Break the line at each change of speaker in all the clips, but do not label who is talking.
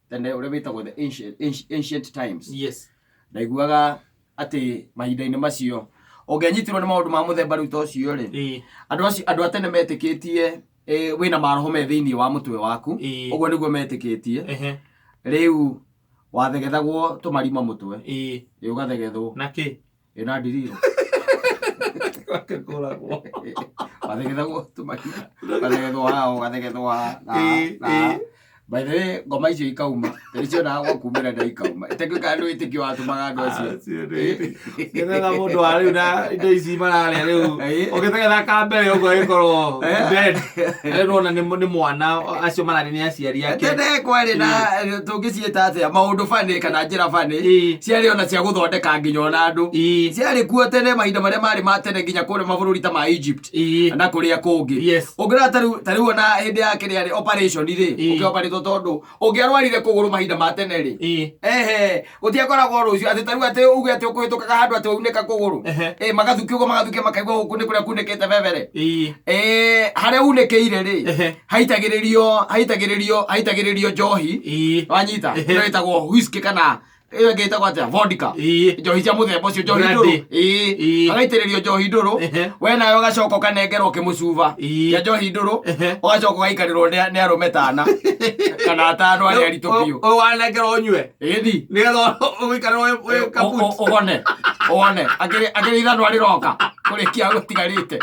Tene ũrĩa wĩtagwo the ancient times. Ndaiguaga atĩ mahinda-inĩ macio ũngĩanyitirwo nĩ maũndũ ma mũthemba rĩu ta ũcio rĩ, andũ acio, andũ a tene metĩkĩtie wĩna maroho me thĩinĩ wa mũtwe waku. Ũguo nĩguo metĩkĩtie. Rĩu wathegethagwo tũmarima mũtwe. Ĩ, ũgathegethwo.
Na kĩ?
Ĩ, na ndiriro.
Kũragwo.
Wathegethagwo tũmarima, ũgathegethwo haha, ũgathegethwo haha na haha, na haha. By the way, ngoma icio ikauma nĩcionaga gwa kumĩra na ikauma itekio kana nĩ wĩtĩkio watũmaga andũ acio.
Getha mũndũ wa rĩu na indo ici mararĩa rĩu ũgĩtegetha ka mbere ũguo agĩkorwo dead. Rĩu nĩwona nĩ mwana, acio mararĩ nĩ aciari ake.
Tene kwarĩ na tũngĩciĩta atĩa, maũndũ bani kana njĩra bani ciarĩ ona cia gũthondeka nginya ona andũ. Ciarĩ kuo tene mahinda marĩa marĩ ma tene, nginya kũrĩa mabũrũri ta ma Egypt na kũrĩa kũngĩ. Ũngĩrora ta rĩu ona hĩndĩ ya kĩrĩa rĩ, operation rĩ, ũkĩoparĩtwo tondũ ũngĩarwarire kũgũrũ mahinda ma tene rĩ, ehe, gũtiakoragwo rũciũ atĩ tarĩu atĩ uge atĩ ũkũhĩtũkaga handũ atĩ waunĩka kũgũrũ. Magathukia ũguo, magathukia, makaigua gũkũ nĩ kũrĩa kunĩkĩte bebere. Harĩa unĩkĩire rĩ, haitagĩrĩrio njohi. Wanyita? Ĩno ĩtagwo whisky kana ĩyo ĩngĩ ĩtagwo atĩa, vodka. Njohi cia mũthemba ũcio, njohi
Brandy.
ndũrũ. Hagaitĩrĩrio njohi ndũrũ. We nawe ũgacoka ũkanengerwo kĩmũcuba kĩa njohi ndũrũ. Ũgacoka ũgaikarĩrwo nĩ arũme tana kana atano arĩa aritũ biũ.
Ũyũ wanengerwo ũnyue
Ĩni.
nĩgetha ũikarĩrwo wĩ kaput.
Ũgone akĩrĩ ithanwa rĩroka kũrĩkia gũtigarĩte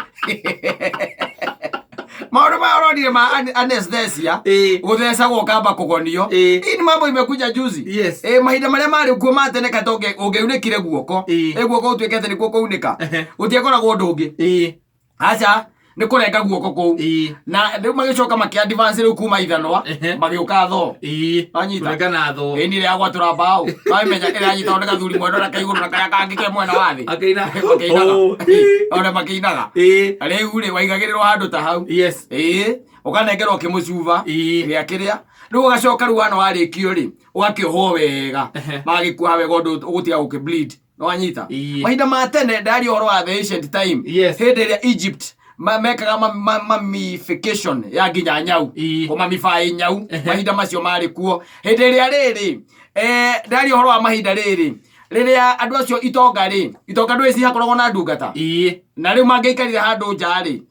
maũndũ maya ũronire ma anesthesia. Gũthecagwo, ũkamba kũgonio. Hii ni mambo imekuja juzi. Mahinda marĩa marĩ kuo ma tene, kata ũngĩunĩkire guoko, guoko gũtuĩke atĩ nĩkuo kũunĩka, gũtiakoragwo ũndũ ũngĩ. Aca, nĩ kũrenga guoko kũu. Na rĩu magĩcoka makĩ advance rĩu kuma ithanwa magĩũka thoo. Wanyita?
Kũrenga na thoo.
Ĩni ĩrĩa ya gwatũra mbaũ, wamenya ĩranyitwo nĩ gathuri mwena ũrĩa ka igũrũ na karĩa kangĩ ke mwena wa thĩ.
Akĩina.
Makĩinaga.
Oh.
Ona makĩinaga. Rĩu rĩ, waigagĩrĩrwo handũ ta hau. Ũkanengerwo kĩmũcuba gĩa kĩrĩa. Rĩu ũgacoka rĩu wana warĩkio rĩ, ũgakĩohwo wega. Magagĩkuoha wega ũndũ ũgũtiga gũkĩ bleed. Nĩwanyita? Mahinda ma tene, ndaria ũhoro wa the ancient time, hĩndĩ ĩrĩa Egypt mekaga mummification ya nginya nyau, kũmamify nyau. Mahinda macio marĩ kuo hĩndĩ ĩrĩa rĩrĩ, ndaria ũhoro wa mahinda rĩrĩ rĩrĩa andũ acio itonga rĩ, itonga ndũĩ cihakoragwo na ndungata. Na rĩu mangĩaikarire handũ nja rĩ,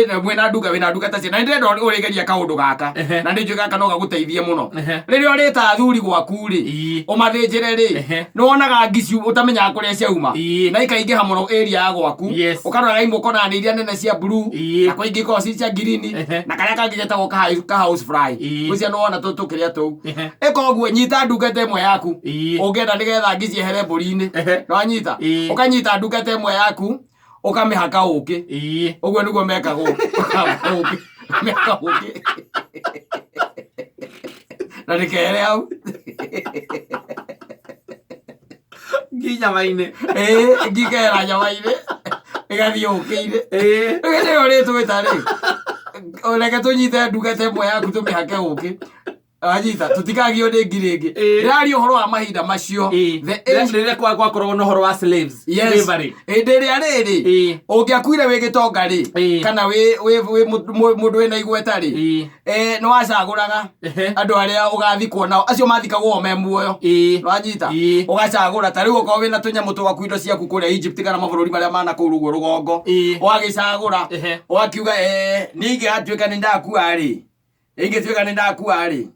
na mwĩna nduga, wĩna ndungata cia, na nĩ ndĩrenda ũrĩgeria kaũndũ gaka. Na nĩ njũĩ gaka no gagũteithie mũno. Rĩrĩa ũrĩta athuri gwaku rĩ, ũmathĩnjĩre rĩ, nĩ wonaga ngi ũtamenyaga kũrĩa ciauma na ikaingĩha mũno area ya gwaku. Ũkarora imwe ũkonaga nĩ iria nene cia blue, na kwĩ ingĩ ikoragwo ci cia green, na karĩa kangĩ getagwo ka house fly. Gwĩciria nĩ wona tũkĩrĩa tũu. Ĩka ũguo, nyita ndungata ĩmwe yaku ũngĩenda nĩgetha ngi ciehere mbũri-inĩ. Nĩwanyita? Ũkanyita ndungata ĩmwe yaku, ũkamĩhaka ũkĩ. Ũguo nĩguo mekagwo, ũkahaka ũkĩ, meka ũkĩ na ndĩkehere hau.
Ngi nyama-inĩ.
Ĩĩ, ngi ikehera nyama-inĩ, ĩgathiĩ ũkĩ-inĩ. Rĩu hĩndĩ ĩyo ũrĩtwĩta rĩ, reke tũnyite ndungata ĩmwe yaku tũmĩhake ũkĩ. Anyita, tutikagio nĩ ngi rĩngĩ. Ndĩraria ũhoro wa mahinda macio. The age
Rĩrĩa gwakoragwo na ũhoro wa slaves, slavery.
Hĩndĩ ĩrĩa rĩrĩ, ũngĩakuire wĩ gĩtonga rĩ, kana wĩ mũndũ wĩna igweta rĩ, nĩ wacagũraga andũ arĩa ũgathikwo nao, acio mathikagwo o me muoyo. Wanyita? Ũgacagũra ta rĩu okorwo wĩna tũnyamũ twaku, indo ciaku kũrĩa Egypt kana mabũrũri marĩa mana kũu rũguo rũgongo, ũgagĩcagũra, ũgakiuga, niĩ ingĩgatuĩka nĩ ndakua rĩ, ingĩtuĩka nĩ ndakua rĩ,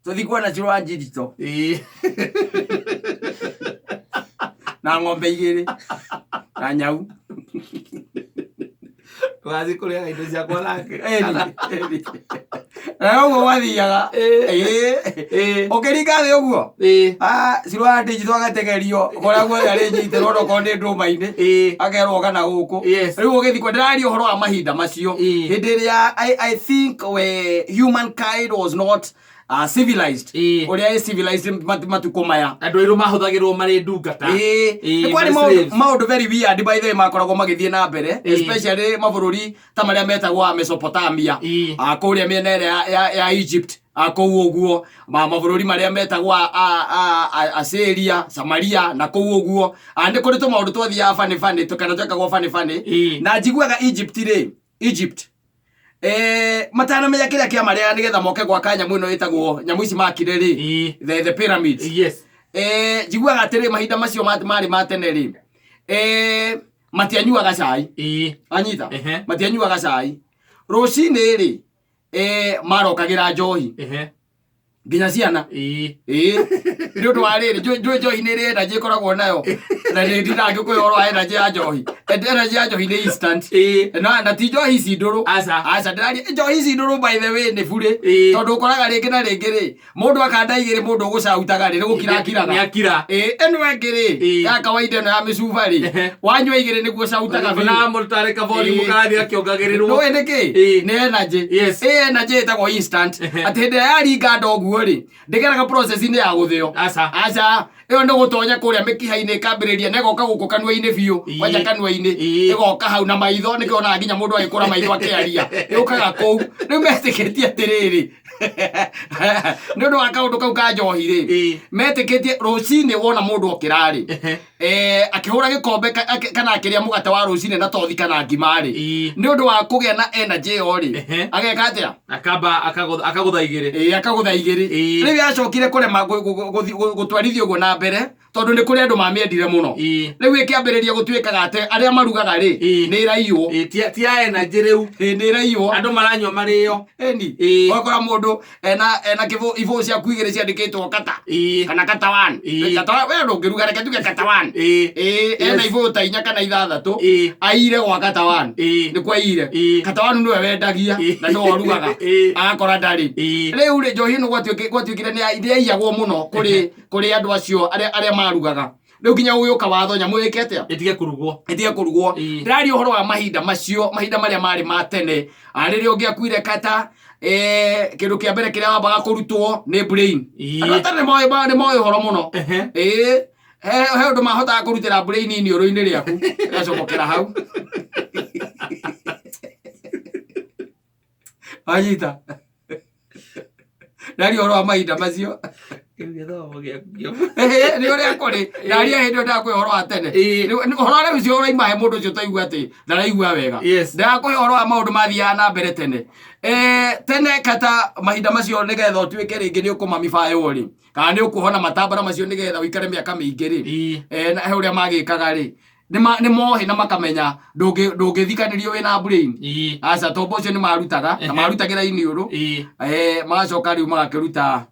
tũthikwo na cũrũ wa njirito na ng'ombe igĩrĩ na nyau.
Tũgathiĩ kũrĩaga indo ciakwa nake.
Ĩni, ĩni. Na ũguo gwathiaga. Ũkĩringa thĩ ũguo, cũrũ wa ndinjito agategerio kũrĩa guothe arĩnyitĩrwo, onokorwo nĩ ndũma-inĩ, akerwo kana gũkũ. Rĩu ũgĩthikwo, ndĩraria ũhoro wa mahinda macio, hĩndĩ ĩrĩa I think we humankind was not civilized ũrĩa ĩ civilized matukũ maya.
Andũ airũ mahũthagĩrwo marĩ ndungata.
Nĩ kwarĩ
marĩ
maũndũ
slaves.
Maũndũ very weird, by the way, makoragwo magĩthiĩ na mbere, especially mabũrũri ta marĩa metagwo a Mesopotamia, kũrĩa mĩena ĩrĩa ya Egypt, kũu ũguo, mabũrũri marĩa metagwo a Assyria, Samaria na kũu ũguo. Nĩ kũrĩ tũmaũndũ twathiaga funny funny, kana twekagwo funny funny. Na njiguaga Egypt rĩ, Egypt Matanamenya kĩrĩa kĩamarĩaga nĩgetha moke gwaka nyamũ ĩno ĩtagwo nyamũ ici makire rĩ, the pyramids. Njiguaga atĩrĩ, mahinda macio marĩ ma tene rĩ, matianyuaga cai. Anyita. Matianyuaga cai rũcinĩ rĩ, marokagĩra njohi nginya ciana. Ĩĩ, nĩ ũndũ wa rĩrĩ, njũĩ njohi nĩ ĩrĩ energy ĩkoragwo nayo, na nĩ ndinangĩkũhe ũhoro wa energy ya njohi. Energy ya njohi nĩ instant. Na ti njohi ici ndũrũ.
Aca.
Aca, ndĩraria njohi ici ndũrũ, by the way, nĩ burĩ. Tondũ ũkoraga rĩngĩ na rĩngĩ rĩ, mũndũ akanda igĩrĩ, mũndũ ũgũcautaga rĩ, nĩ gũkira akiraga.
Nĩ akira.
Ĩĩ, ĩno ĩngĩ rĩ, ya kawaida, ĩno ya mĩcuba rĩ, wanyua igĩrĩ nĩguo cautaga biũ.
Na mũndũ tarĩ kabori mũkarathiĩ akĩongagĩrĩrwo.
Nĩũĩ nĩkĩ? Nĩ energy. Ĩ energy ĩtagwo instant, atĩ hĩndĩ ĩrĩa yaringa nda ũguo rĩ, ndĩgeraga process-inĩ ya gũthĩo.
Aca.
Aca, ĩyo nĩ gũtonya kũrĩa mĩkiha-inĩ, ĩkambĩrĩria na ĩgoka gũkũ kanua-inĩ biũ. Kwanja kanua-inĩ. Ĩgoka hau na maitho, nĩkĩo onaga nginya mũndũ agĩkũra maitho akĩaria, yũkaga kũu. Rĩu metĩkĩtie atĩrĩrĩ, nĩ ũndũ wa kaũndũ kau ka njohi rĩ, metĩkĩtie rũcinĩ wona mũndũ okĩra rĩ, akĩhũra gĩkombe kana akĩrĩa mũgate wa rũcinĩ na tothi kana ngima rĩ, nĩ ũndũ wa kũgĩa na energy ĩyo rĩ, ageka atĩa?
Akamba akagũtha igĩrĩ.
Ĩĩ, akagũtha igĩrĩ. Rĩu yacokire kũrema gũtwarithia ũguo na mbere, tondũ nĩ kũrĩ andũ mamĩendire mũno. Rĩu ĩkĩambĩrĩria gũtuĩkaga atĩ arĩa marugaga rĩ, nĩ ĩraiywo.
Ti ya energy rĩu.
Ĩĩ, nĩ ĩraiywo.
Andũ maranyua marĩo.
Ĩni. Ũgakora mũndũ ena kĩbũ ibũ ciaku igĩrĩ ciandĩkĩtwo kata kana kata one. Kata we ndũngĩruga, reke tuge kata one. Ĩĩ, ena ibũ ta inya kana ithathatũ. Aire gwa kata one. Nĩ kwaire. Kata one nĩwe wendagia na nĩwe ũrugaga. Agakora ndarĩ. Rĩu rĩ, njohi ĩno gwatuĩkire nĩ yaiyagwo mũno kũrĩ andũ acio arĩa marugaga. Rĩu nginya gũgĩũka watho nyamũ ĩke atĩa?
Ĩtige kũrugwo.
Ĩtige kũrugwo. Ndĩraria ũhoro wa mahinda macio, mahinda marĩa marĩ ma tene. Rĩrĩa ũngĩakuire kata, kĩndũ kĩa mbere kĩrĩa wambaga kũrutwo nĩ brain. Andũ a tene nĩ moĩ ũhoro mũno. Ĩĩ, he ũndũ mahotaga kũrutĩra brain iniũrũ-inĩ rĩaku, ĩgacomokera hau. Wanyita? Ndaria ũhoro wa mahinda macio.
Kĩu gĩthomo gĩaku.
Nĩ ũrĩa kũrĩ, ndaria hĩndĩ ĩyo ndakũhe ũhoro wa tene. Ũhoro ũrĩa ũcio ũraima he mũndũ ũcio taigua atĩ ndaraigua wega. Ndakũhe ũhoro wa maũndũ mathiaga na mbere tene. Tene kata mahinda macio, nĩgetha ũtuĩke rĩngĩ nĩ ũkũmamibaywo rĩ, kana nĩ ũkuohona matambara macio nĩgetha ũikare mĩaka mĩingĩ rĩ, na he ũrĩa magĩkaga rĩ, nĩ moĩ na makamenya ndũngĩthikanĩrio wĩna brain. Aca, tombo ũcio nĩ marutaga na marutagĩra iniũrũ. Magacoka rĩu magakĩruta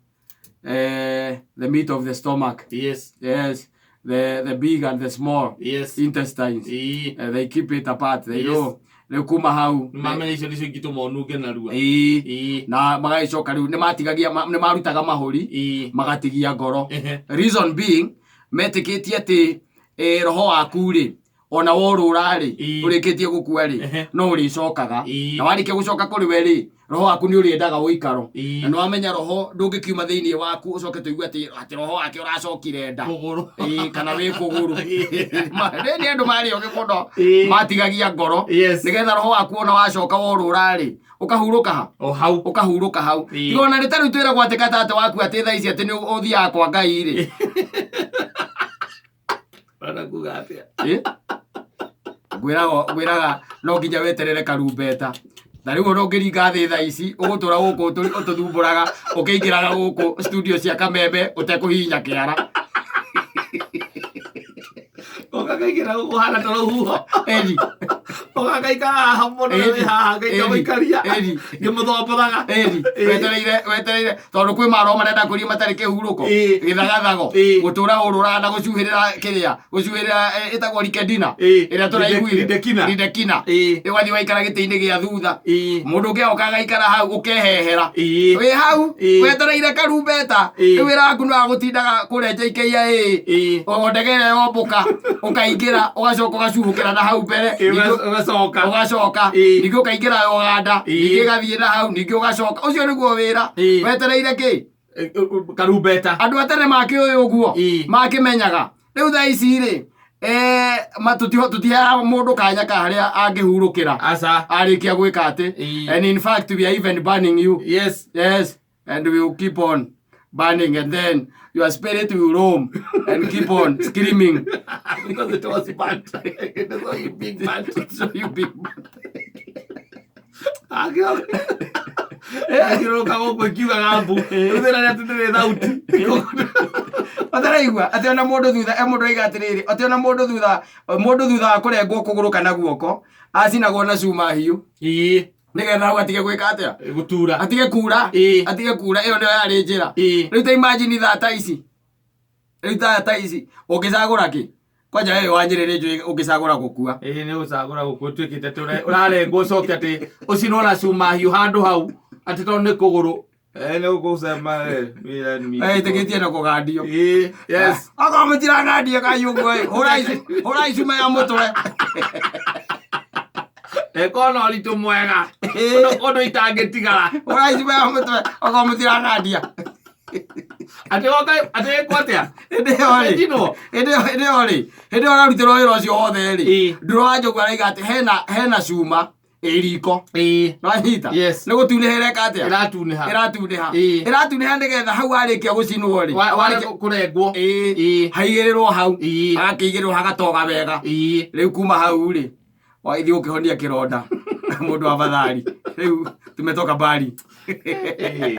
the meat of the stomach. Yes, the big and the small intestines. They keep it apart, they know. Rĩu kuma hau
Nĩmamenya icio nĩcio ingĩtũma ũnunge narua.
Na magagĩcoka rĩu nĩ matigagia nĩ marutaga mahũri, magatigia ngoro. Reason being, metĩkĩtie atĩ roho waku rĩ, ona worũra rĩ, ũrĩkĩtie gũkua rĩ, no ũrĩcokaga. Na warĩkia gũcoka kũrĩ we rĩ, roho waku nĩ ũrĩendaga ũikaro. Na nĩ wamenya roho ndũngĩkiuma thĩinĩ waku ũcoke tũigue atĩ roho wake ũracokire nda.
Kũgũrũ.
Ĩĩ, kana wĩ kũgũrũ. Nĩ andũ marĩ ogĩ mũno. Matigagia ngoro nĩgetha roho waku ona wacoka worũra rĩ, ũkahurũka ha?
O hau.
Ũkahurũka hau. Tiga ona nĩ ta rĩu twĩragwo atĩ kata atĩ waku atĩ thaa ici atĩ nĩ ũthiaga kwa Ngai rĩ.
Ũrenda kuga atĩa?
Ngwĩraga no nginya weterere karumbeta, na rĩu ona ũngĩringa thĩ thaa ici, ũgũtũra gũkũ ũtũthumbũraga ũkĩingĩraga gũkũ studio cia Kameme ũtekũhihinya kĩara.
Ũgakaingĩra gũkũ hana ta rũhuho.
Eni.
Ũgakaikara haha mũno wĩ haha
Eni.
ngaikũikaria.
Eni.
Ngĩmũthombothaga.
Eni. Wetereire tondũ kwĩ maroho marenda kũria matarĩ kĩhurũko. Gĩthagathago. Gũtũra ũrũraga na gũcuhĩrĩra kĩrĩa, gũcuhĩrĩra, ĩtagwo rikedina. Ĩrĩa tũraiguire.
Ridekina.
Ridekina. Ũgathiĩ waikara gĩtĩ-inĩ gĩa thutha, mũndũ ũngĩ agoka agaikara hau, ũkehehera wĩ hau wetereire karumbeta. Rĩu wĩra waku nĩ wa gũtindaga kũrĩa JKIA, o ndege ĩrĩa yombũka ũkaingĩra, ũgacoka ũgacuhũkĩra na hau mbere.
Ũgacoka.
Ũgacoka. Ningĩ ũkaingĩra Uganda, ningĩ ĩgathiĩ na hau, ningĩ ũgacoka. Ũcio nĩguo wĩra. Wetereire kĩ?
Karumbeta.
Andũ a tene makĩũĩ ũguo. Makĩmenyaga. Rĩu thaa ici rĩ, tũtiheaga mũndũ kanya ka harĩa angĩhurũkĩra
Aca.
arĩkia gwĩka atĩ. And in fact we are even banning you. Yes, and we will keep on burning, and then your spirit will roam and keep on screaming.
Because it was burnt. It is so you being burnt.
So you be burnt.
Akĩrũka gũkũ ikiugaga mbu. Rĩu thĩna nĩ atĩ ndĩrĩ thauti.
Ũtaraigua atĩ ona mũndũ thutha e mũndũ aiga atĩrĩrĩ atĩ ona mũndũ thutha mũndũ thutha wa kũrengwo kũgũrũ kana guoko acinagwo na cuma hiũ
Ĩĩ.
nĩgetha hau atige gwĩka atĩa
Gũtura.
atige kura
Ĩĩ.
atige kura ĩyo nĩyo yarĩ njĩra
Ĩĩ.
rĩu ta imagine thaa ta ici rĩu thaa ta ici ũngĩcagũra kĩ kwanja wewe wa Nyĩrĩ nĩ njũĩ ũngĩcagũra gũkua
Ĩĩ nĩ gũcagũra gũkũ ũtuĩkĩte atĩ ũrarengwo ũcoke atĩ ũcinwo na cuma hiũ handũ hau atĩ tondũ nĩ kũgũrũ.
Eh, nĩ gũkũcema eh, wĩra nĩ
ĩtĩkĩtie na kũgandio
Ĩĩ. Yes.
Akorwo mũtiragandio kai ũguo ĩ, hũrai cuma ya mũtwe
Ĩkorwo na ũritũ mwega. Ũndũ ũndũ itangĩtigara.
Hũrai cuma ya mũtwe okorwo mũtiragandia
Atĩ woka atĩ ĩkwo atĩa?
Hĩndĩ ĩyo rĩ
Ĩtinwo.
hĩndĩ ĩyo hĩndĩ ĩyo rĩ hĩndĩ ĩyo ũrarutĩrwo wĩra ũcio wothe rĩ
Ĩĩ.
ndũrũ wa njogu araiga atĩ hena hena cuma ĩ riko
Ĩĩ.
nwanyita
Yes.
nĩ gũtunĩha ĩreka atĩa
Ĩratunĩha.
ĩratunĩha
Ĩĩ.
ĩratunĩha nĩgetha hau warĩkia gũcinwo rĩ
Wa-
warĩkia-
Kũrengwo.
Ĩĩ.
Ĩĩ.
haigĩrĩrwo hau
Ĩĩ.
agakĩigĩrĩrwo hagatoga wega
Ĩĩ.
rĩu kuma hau rĩ waithiĩ gũkĩhonia kĩronda mũndũ wa bathari rĩu tumetoka mbali
Ĩĩ.